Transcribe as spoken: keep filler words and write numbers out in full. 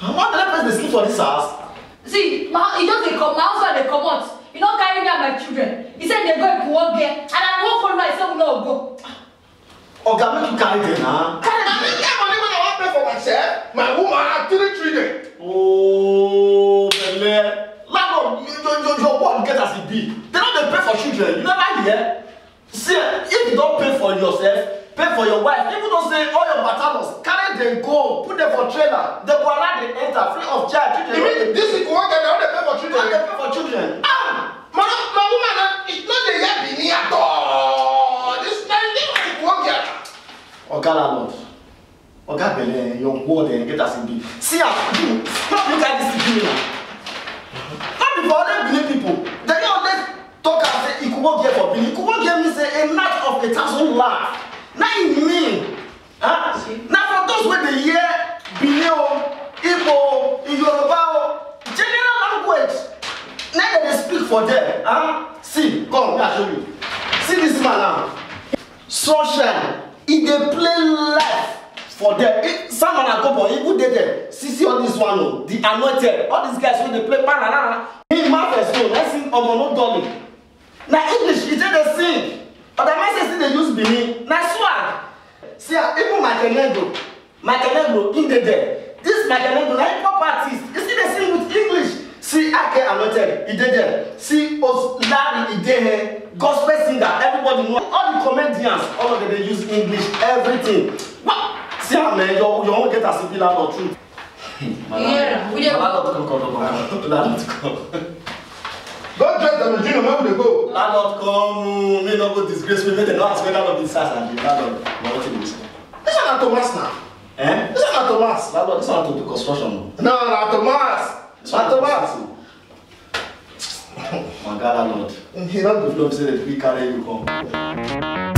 One belle person dey sleep for this house. See, my, he just dey come, my husband dey comot. He no carry me and my children. He say they go Ikuwo girl, and I no follow, I say we no go. Oga, make you carry them na. Carry them. I get money when I wan pay for myself, my woman, and three children. Oh, belle. Landlord, your, your, your, your word get as e be. They no dey pay for children. You never hear? See, if you don pay for yourself, pay for your wife, even though say all your matters, carry them go, put them for trailer, they go allow them enter free of charge. Children. You mean this is one guy that dey pay for children? They pay for children. Ah, my, my woman, uh, it's not the year Benin at all. This na the year Ikuwo girl. Oga landlord, Oga belle, your word eh, get as e be. See am, you, no look at this thing now. No be for only Benin people. They don always talk and say Ikuwo girl for Benin. Ikuwo girl mean say a night of a thousand laugh. Na e mean. Huh? Na for those wey dey hear Benin o, Igbo o, Yoruba o, general language. Na dem dey speak for there. Huh? See, come, make I show you. See this man now. Sunshine, e dey play life for there. If Sam and Akobo even dey there, see, see all this one o, the anointed, all these guys wey dey play pararara. Him mouth is stone, I see omo no dolly. Na English e take dey sing. Other man say still dey use Benin. Na swag. See, ah, even Michael Negro, Michael Negro, him dey there. This Michael Negro, na hip hop artist. He still dey sing with English. See Ake Anointed, he dey there. See Os Larry, he dey here. Gospel singer, everybody know. All the comedians, all of them dey use English, everything. What? See am, man, your, your own get as e be, landlord, true. Yeah, we dey. Landlord come, come, come, come. Landlord come. Don't dress them, Junior, man, we dey go. Landlord come, may no go disgrace me. Make dem no ask whether no be sars and the landlord. Na wetin be this one? This one na Thomas now. Eh? This one na Thomas. Landlord, this one to do construction. No, na Thomas. This one na Thomas. Oga landlord. He don go. If no be say dem fit carry you come.